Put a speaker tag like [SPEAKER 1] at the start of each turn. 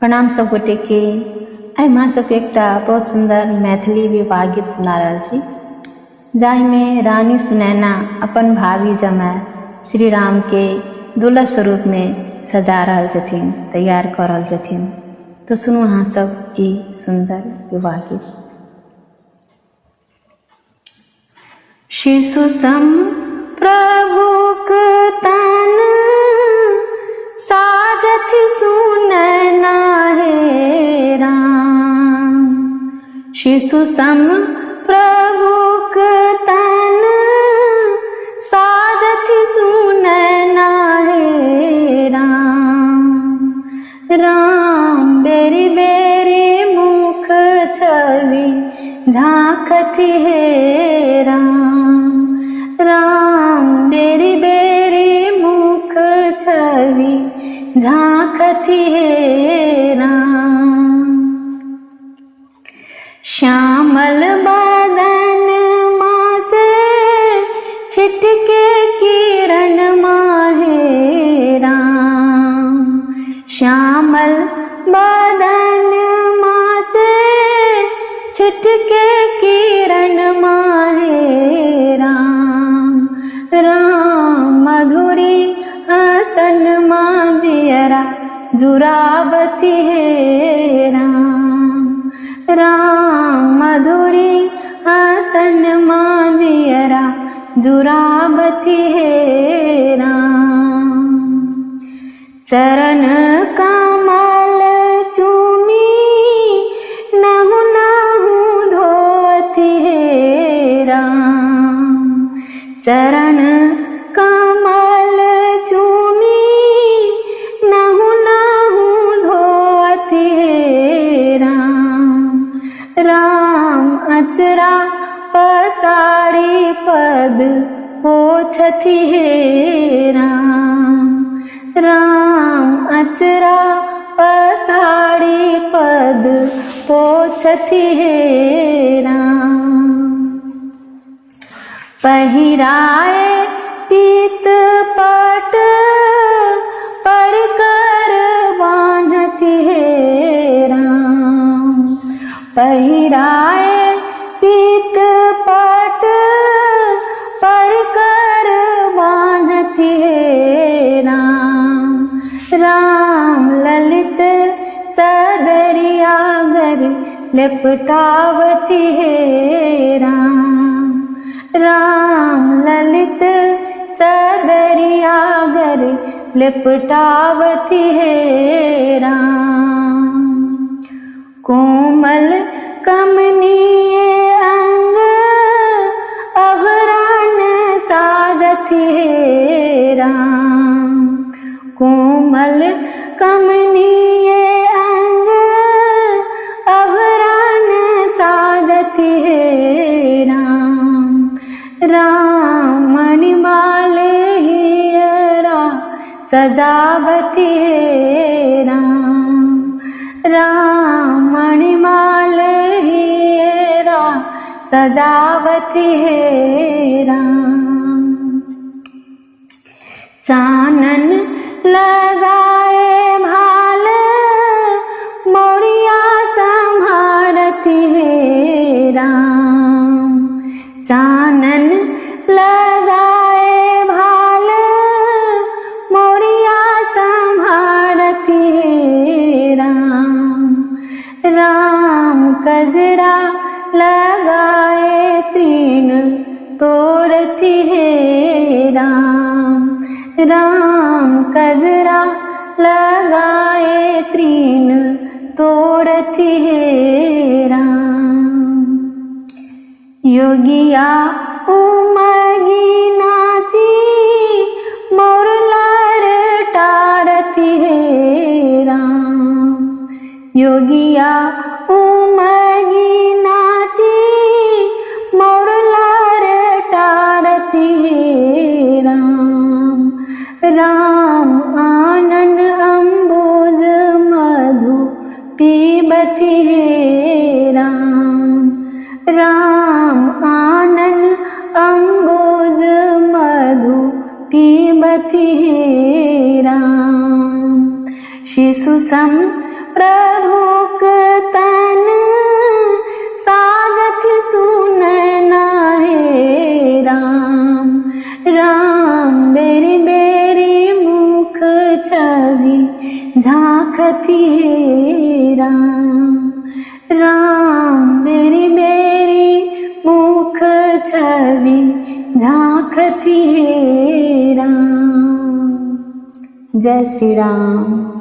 [SPEAKER 1] प्रणाम सब गोटे के। आइ हम अहाँ सबके एकटा बहुत सुंदर मैथिली विवाह गीत सुना रहल छी, जाहिमे रानी सुनैना अपन भाभी जमाय श्री राम के दूल्हा स्वरूप में सजा रहल छथिन, तैयार कऽ रहल छथिन। तो सुनू अहाँ सब ई सुंदर विवाह गीत। शिशु सम प्रभुक तन साजथि सुनैना हे राम। शिशु सम प्रभुक तन साजथि सुनैना हे राम। राम बेरी बेरी मुख छवि झाँखथि हे राम। राम बेरी बेरी मुख छवि झाँखथि हे राम। श्यामल बदन माँ से छिटके किरण माहे राम। श्यामल बदन माँ से छिटके किरण माहे राम। राम मधुरी हसन माँ जियरा जुराबती हे राम। राम मधुरी हसन माँ जियरा जुराबती हे राम। चरण कमल चूमी नहु नहु धोती हे राम। चरण कमल चूमी नहु नहु धोती हे राम। राम अचरा पसारी पद पोछथि हे राम। राम अचरा पसारी पद पोछथि हे राम। पहिराए पीत पट पर कर बान्हति हे राम। पहिराए पीत पट पर कर बान्हति हे राम। राम ललित चदरिया गर लिपटावती हे राम। राम ललित चदरिया गर लिपटावती हे राम। कोमल कमनीय अंग अभरण साजथि हे राम। कोमल कमनीय अंग अभरण साजथि हे राम। राम मणिमाल हियरा सजावती हे राम। राम मणिमाल हियरा सजावती हे राम। चानन लगाए भाल मोरिया संभारती हे राम। चानन लगाए भाल मोरिया संभारती हे राम। राम कजरा लगाए तीन तोड़ती हे राम। राम कजरा लगाए त्रीन तोड़ती हे राम। योगिया उमगी नाची मोर लार टारती हे राम। योगिया उमगी नाची मोर लार टारती हे राम। राम आनन अम्बुज मधु पीबती हे राम। राम आनन अम्बुज मधु पीबती हे राम। शिशु सम प्रभुक तन साजथि सुनैना हे राम। राम बेरी बेरी मुख छवि झाँखथि हे राम। राम बेरी बेरी मुख छवि झाँखथि हे राम। जय श्री राम।